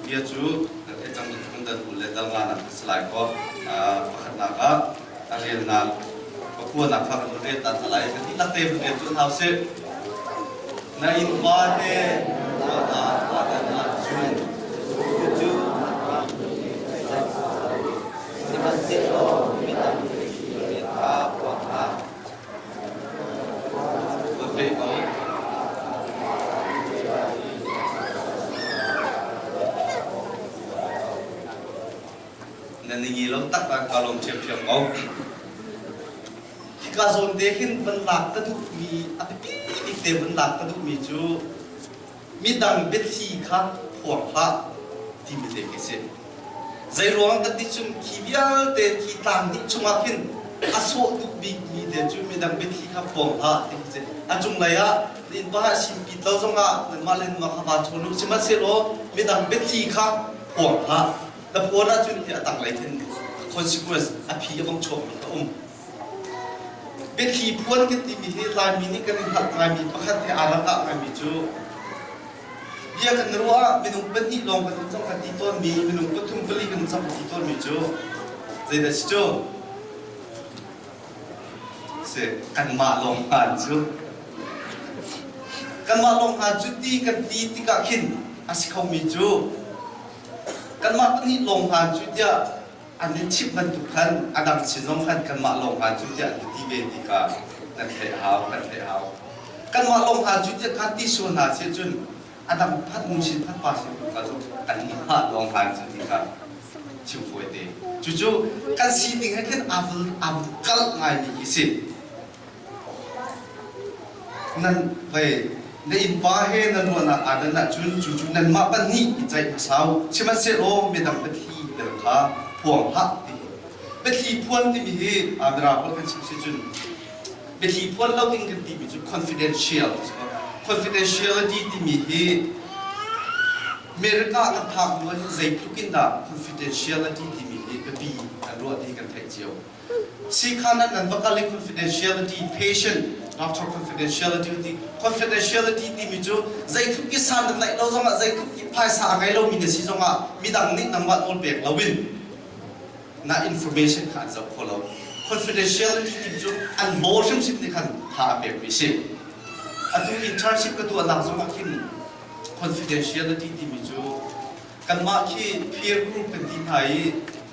bia cu kan theih cang bantukin dal 20 le dal nganak a si lai kaw pakhatnak ah a relnak pakuanak kha kan rel ta hna lai. Kan dihlak te van rel tuah hna usih. Na innpa he ruahnak aa dan ahcun Cucu sihmanhsehlaw midang rian kha phuang hlah. Va peh ko. Na ningi lo tak ah kaa lawm ṭhiamṭhiam ko. Hika zawn te hin van lak ka duhmi a biapi bik te van lak ka duhmi cu midang biathli kha phuang hlah timi te khi si. Zeiruang kan ti cun khi vialte khi tlang hnih chungah khin a sawh duh bikmi te cu midang biathli kha phuang hlah ti khi si. A cunglei ah na innpa ah simpit lo zongah nanmah le nanmah kha vaa chawn u. Sihmanhsehlaw midang biathli kha phuang hlah. Na phuan ahcun hi a tanglei khin consequence a phi a vong chuakmi a um. Biathli phuan kan timi hi Laimi nih kan i hngalh ngaimi pakhat he aa ralkah ngaimi cu bia kan ruah ah minung pahnih lawng kan cang kan ti tawnmi minung pathum pali kan cang kan ti tawnmi cu zeidah si cu si kanmah lawng hmaan cu kanmah lawng hmaan cu ti kan ti tikah khin a si khomi cu kanmah pahnih lawng hmaan cu tiah an in chimh bantuk khan a dang sin zong khan kanmah lawng hna cu tiah an ti ve ti kha nan theih hau kan theih hau kanmah lawng hna cu tiah khan ti sual hna si cun a dang phat nu sin phat pa sin kha cu kanmah lawng hna cu ti kha chim fawi te cucu kan sining he khin aa aa kalh ngaimi khi si Nan vei na innpa he nan ruahnak aa dan ahcun cu cu nanmah pahnih i ceih hmasa u. Sihmanhsehlaw midang biathli bel kha phuang hlah ti hi. Biathli phuan timi hi Mirang pawl kan chim si cun biathli phuan lo ding kan timi cu confidential ti si ko. Confidentiality timi hi America kan phak hnu ah hin zeitluk in dah confidentiality timi hi biapi kan ruah ti kan theih cio. Siikhan ah nan va kal i confidentiality patient doctor confidentiality ti confidentiality timi cu zeitluk i san na tlaih lo zongah zeitluk i phaisa a ngei lomi na si zongah midang nih nangmah nawl pek loin na information kha an zoh kho lo. Confidentiality timi cu an law hrimhrim nih khan tha a pekmi si. Atu internship ka tuahnak zongah khin confidentiality timi cu Kanmah khi peer group kan ti hna i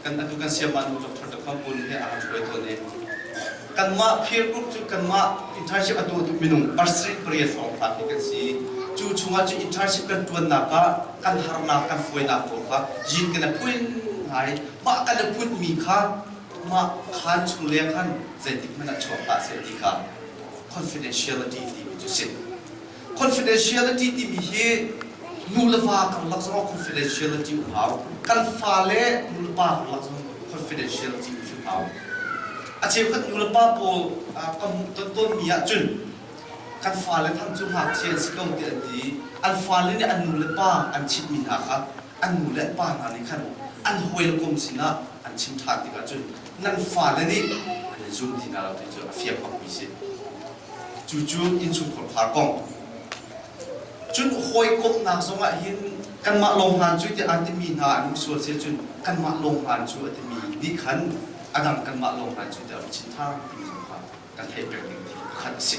kan atu kan siamah nu Dr. Dakham Pun he a hruai tawn i kanmah peer group cu kanmah internship a tuahtu minung pasarih pariat hrawng hlat hi kan si. Cu chungah cu internship kan ṭuannak ah kan harnak kan fuainak pawl kha yin kan i phuin hna i mah kan i phunmi kha mah khaan chung leng khan zeitik hmanh ah chuak hlah seh ti kha confidentiality timi cu si. Confidentiality timi hi nu le va karlak zongah confidentiality um hau. Kan fale nu le pa karlak zong confidentiality um hrim hau. A cheukhat nu le pa pawl ka hmuh ton tawnmi ahcun kan fale thang cu ngakchia an si ko ti an ti. An fale nih an nu le pa an chimhmi hna kha an nu le an pa hna nih khan an hawi le kom sinah an chim ṭhan tikah cun nan fale nih an i zum ti hna lo ti cu a fiang bakmi si. Cucu innchungkhar khar kong. Cun hawikomhnak zongah hin kanmah lawng hlan cu tiah aan timi hna an um sual si cun kanmah lawng hlan cu a timi nih khan a dang kanmah lawng hlan cu tiah chin ṭhan timi zong kha kan theih peng ding thil pakhat a si.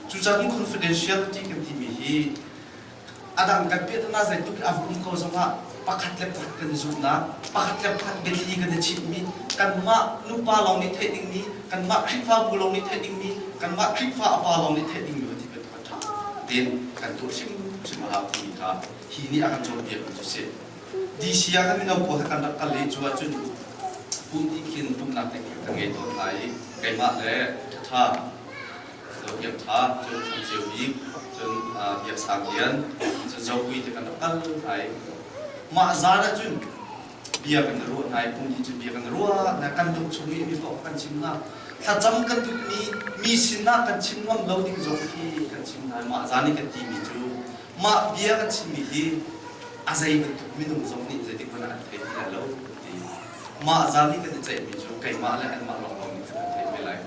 Cucaah confidentiality kan timi hi a dang kan piahtana zeitluk in a va um ko zongah pakhat le pakhat kan i zumhnak pakhat le pakhat biathli kan i chimhmi kanmah nupa lawng nih theih dingmi kanmah Khrihfabu lawng nih theih dingmi kanmah Khrihfa upa lawng nih theih dingmi ti bantuk ṭha tein kan tuah hrimhrim a hau timi kha hi nih a kan cawnpiakmi cu si. DC ah kan mino pawl he kan rak kal i cu ahcun pum dih khin pumhnak te kan ngei tawn hna i keimah le ṭhaṭha Biak Ṭha, cun Thang Ceu Bik, cun Biak Sang Lian, cun Zopui te kan rak kal hna i mah zan ah cun bia kan i ruah hna i pum dih cu bia kan i ruah hna kan lung chung i mi paoh kan chim hna thlacam kan duhmi mi sinah kan chim ngam lo ding zong khi kan chim hna mah zan i kan timi cu mah bia kan chimmi hi a zei bantuk minung zong nih zeitik hmanh ah an thei ti lai lo ti mah zan i kan i ceihmi cu keimah le anmah lawnglawng nih kan theih ve lai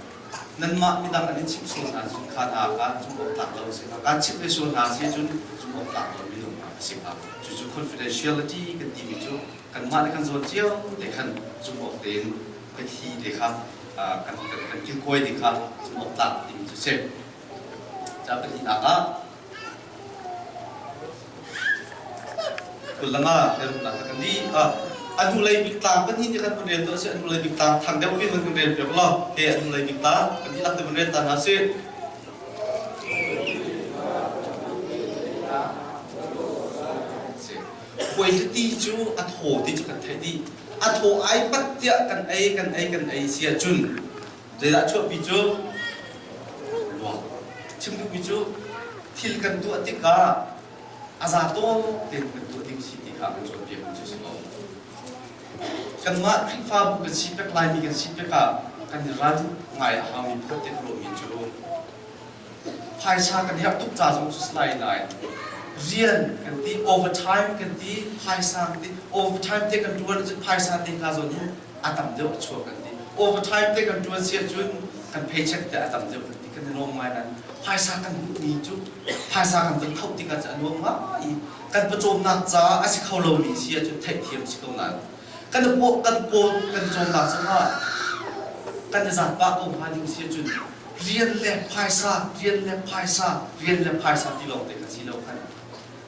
Nanmah midang an in chimh sual hna cun kha hna kha zumh awk tlak lo a si hnga. Kaan chimh ve sual hna si cun zumh awk tlak lo minung hna a si. si hnga. Cucu confidentiality kan timi cu kanmah le kan zawn cio te khan zumh awk tein biathli te kha kan kan kilkawi ding kha zumh awk tlak timi cu si. Ca pahnihnak ah Kulanga herumnak kha kan di. A hnulei bik tlang pahnih nih khan vun rel tuah sih. A hnulei bik tlang thang deuh in vun rel piak law. He a hnulei bik tlang kan dihlak te vun rel ta hna sih. Khuaihliti cu a thaw ti cu kan theih dih. A thaw ai pat tiah kan ei kan ei kan ei si ahcun zeidah chuahpi cu luak. Chim duhmi cu thil kan tuah tikah a za tawk tein kan tuah ding si ti kha kan cawnpiakmi cu a si ko. Kanmah Khrihfabu kan si pek Laimi kan si pek ah kan i ral ngai a haumi pakhat te ka ruahmi cu phaisa kan herh tuk ca zong cu si lai nain rian kan ti overtime kan ti phaisa kan ti overtime te kan ṭuan ahcun phaisa te ka zawn hin a tam deuh a chuak kan ti overtime te kan ṭuan si ahcun kan paycheck te a tam deuh kan ti kan i lawm ngai nain phaisa kan hmuhmi cu phaisa kan van thoh tikah cu a nuam ngai i kan pawcawmnak caah a si kho lomi si ahcun theihthiam si ko nain kan paw kan paw kan cawmnak zongah kan i zat pah ko hnga ding si ahcun rian le phaisa rian le phaisa rian le phaisa ti lawng te kha si lo khan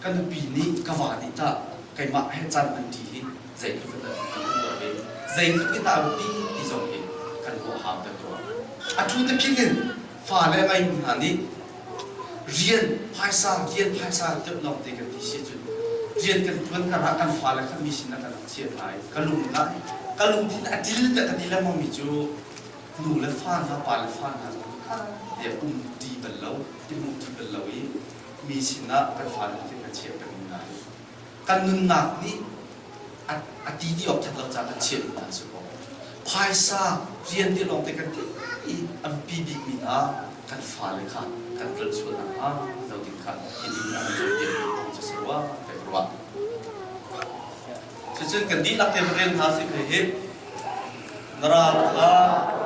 ka nupi nih ka va nih tah keimah he caan an ṭi hi zeitluk in dah kan ruah ve zeitluk in dah a biapi ti zong hi kan ruah hau kan ruah a ṭhu te phin in fale a ngeimi hna nih rian phaisa rian phaisa deuh lawng te kan ti si cun rian kan ṭuan karah kan fale kha mi sinah kan rak chiah hna i ka lung ah ka lungthin a ṭil tiah ka ti lengmang mi cu nu le fa hna pa le fa hna zong kha te um ṭi bal lo i hmu ṭi bal lo i mi sinah kan fale khi kan chiah peng hna hi kan nunnak nih a ti ti awk that lo ca kan chiah hna si ko phaisa rian ti lawng te kan ti i an pi bik mi hna kan fale kha kan tlolh sual nakhnga lo ding kha hi ding an cawnpiak mi cu si rua kai ruah. Cucun kan dihlak te rian hna si kai hi na ral kha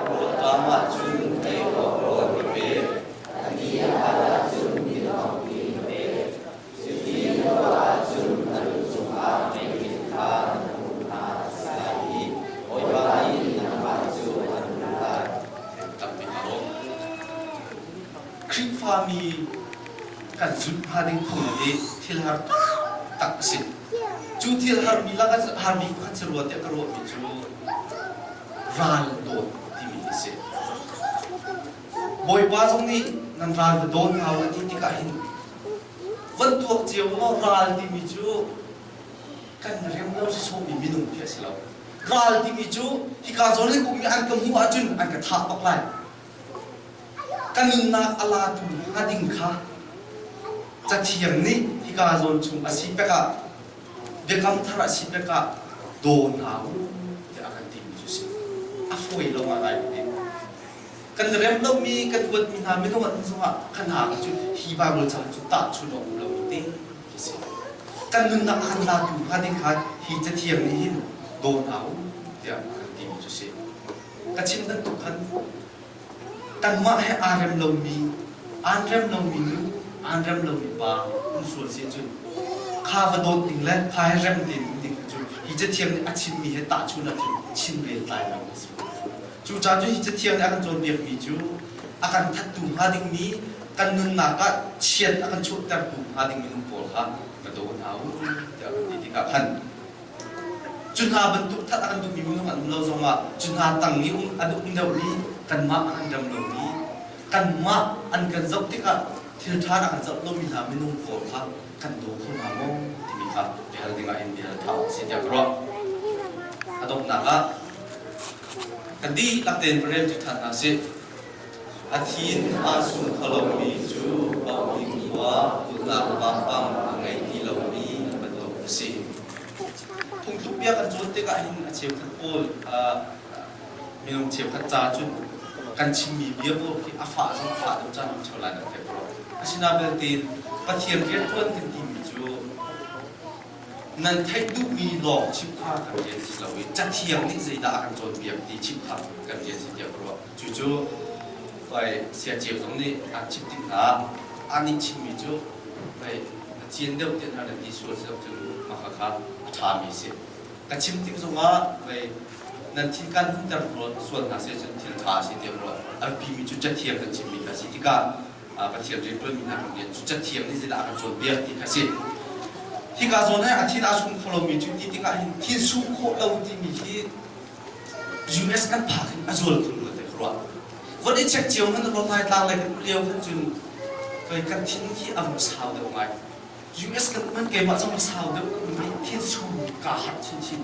rawlṭam ahcun ei awk rawl ka pe. A ti a hal ahcun din awk ti ka pe. Cuti na tuah ahcun na lu cungah meiinn kha na hmuh hna a si lai i Bawipa nih nangmah cu an hmuh lai. Tampi ka lawm. Khrihfami kan zulh hnga ding phung hi thil har taktak a si. Cu thil harmi lakah harmi pakhat si rua tiah ka ruahmi cu ral dawt timi hi a si. Bawipa zong nih nan ral va dawn hna u a ti tikah hin van tuak cio maw ral timi cu kan rem lo si sawhmi minung khi a si lo. Ral timi cu hika zawn in ummi an ka hmuh ahcun an ka thah bak lai. Ka nunnak a latu hnga ding kha Cathiang nih hika zawn chung a si pek ah biakam thar a si pek ah daw hna u tiah a kan timi cu si. A fawi lo ngai ngai. Kan rem lomi kan huatmi hna minung an zongah kan hna cu hi Bible ca cu tahchun awk um lo te khi si. Kan nunnak a kan latu hnga ding kha hi cathiang nih hin daw hna u tiah a kan timi cu si. Ka chim bantuk khan kanmah he aa rem lomi aan rem lomi nu aan rem lomi pa um sual si cun kha va dawt ding le kha he rem tein um ding cu hi cathiang nih a chimmi he tahchun ahcun chim rel tlai lo a si. Cucaah cun hi cathiang nih a kan cawnpiakmi cu a kan thattu hnga dingmi kan nunnak ah chiat a kan chuahtertu hnga ding minung pawl kha va daw hna u tiah kan ti tikah khan Cu hna bantuk that a kan duhmi minung an um lo zongah cu hna tang i um an um deuhmi kanmah a kan rem lomi kanmah an kan zoh tikah thil ṭha a kan zoh lomi hna minung pawl kha kan daw kho hna maw timi kha biahal dingah in biahal ṭha awk a si tiah ka ruah. A donghnak ah kan dihlak tein va rel ṭi ṭhan hna sih. A thin aa sum kho lomi cu auhmi khua kulhnak vampang a ngei ti lomi bantuk a si. Phungtluk bia kan cawn tikah hin a cheukhat pawl minung cheukhat ca cun kan chimmi bia pawl khi a fah zong a fah deuh caan um ṭheo lai nan theih ko. Asinain belte Pathian rianṭuan kan timi cu nan theih duhmi lawng chim kha kan rian si lo i Cathiang nih zeidah a kan cawnpiak ti chim kha kan rian si tiah ka ruah. Cucu saya Ceu zong nih an chim tik hna ah anih chimmi cu na cian deuh tiah hna nan ti sual si cun mah kha a ṭhami a si. Ka chim tik zongah vei nan thin kan hunter sual hna seh cun thil ṭha a si tiah ruah. A biapimi cu cathiang kan chimmi kha a si tikah Pathian rianṭuanmi hna kan rian cu cathiang nih zeidah a kan cawnpiak ti kha a si. Hika zawn ah a thin aa sum kho lomi cu ti tikah hin thin sum khawh lo timi hi US kan phak hin a zual khun rua te ka ruah. Von i check cio hmanh rawt lai tlang lei kan lio khan cun kan thin hi a vung sau deuh ngai. US kan um keimah zong a sau deuh mi thin sum kaa harh chinchin.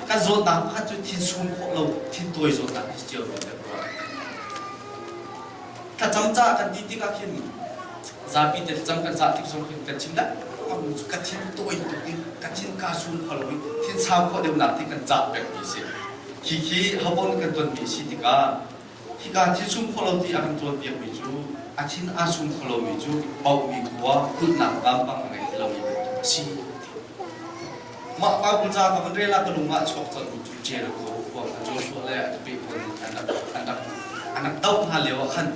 Kan zawtnak pakhat cu thin sum khawh lo, thin tawi zawtnak hi cio mi kan ruah. Thlacam ca kan ti tikah khin zapi te thlacam kan cah tik zong khin kan chim dah ka thin tawi tuk i ka thin kaa sum kho lo i thin sau khawh deuhnak ti kan cah pengmi si. Khi khi habon kan tonmi si tikah hika thin sum kho lo ti a kan cawnpiakmi cu a thin aa sum kho lomi cu bauhmi khua kulhnak vampang a ngei ti lomi bantuk a si. Mah Bible ca ka van rel ah ka lung ah a chuak colhmi cu Jericho khua kha Joshua le a tupi pawl nih an rak an rak an rak doh hna lio ah khan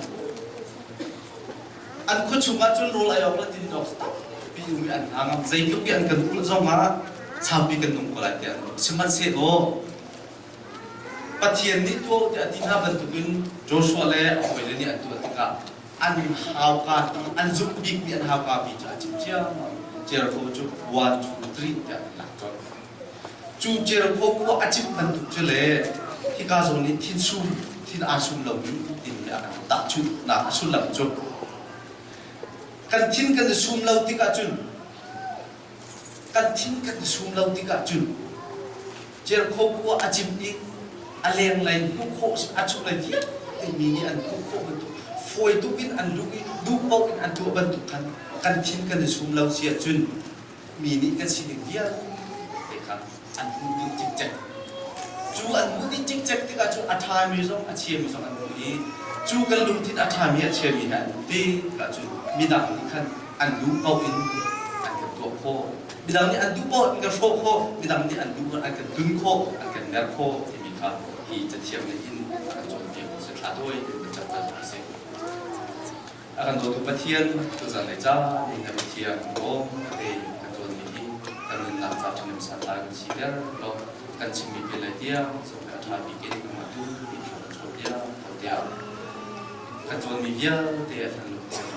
an khua chungah cun rawl ei awk le din awk tampi um i an hna ngam zeitluk i an kan kulh zongah saupi kan nung ko lai tiah an ruah. Sihmanhsehlaw Pathian nih tuah u tiah a ti hna bantukin Joshua le a hawile nih an tuah tikah an hauka pi an zumh bikmi an hauka pi cu a cim ciammam. Jericho cu 1, 2, 3 tiah an lak colh. Cu Jericho khua a cimh bantuk cu le hika zawn i thin sum thin aa sum lomi timi a kan tahchunhnak a sullam cu kan thin kan i sum lo tikah cun kan thin kan i sum lo tikah cun Jericho khua a cim i a lenglei hmuh khawh a chunglei vialte mi nih an hmuh khawh bantuk fawi tuk in an luh i duh paoh in an tuah bantuk khan kan thin kan i sum lo si ahcun mi nih kan sining vialte kha an hmuh dih cikcek. Cu an hmuh dih cikcek tikah cu a ṭhami zong a chiami zong an hmuh i cu kan lungthin a ṭhami a chiami he an hmuh tikah cun midang nih khan an duh paoh in an kan tuah khawh. Midang nih an duh paoh in kan hrawh khawh, midang nih an duh paoh an kan dun khawh, an kan mer khawh timi kha hi cathiang nih hin a kan cawnpiak si thla dawi in kan cat a si. A kan dawtu Pathian tuzan lei ca ni na Pathian bawm te kan cawnmi hi kan nunnak ca ṭhahnem santlai kan siter law kan chimmi bia le tiang zong a ṭha bik in nangmah tu nih thla kan chuah piak ko tiah kan cawnmi vialte a hlan lo tiang.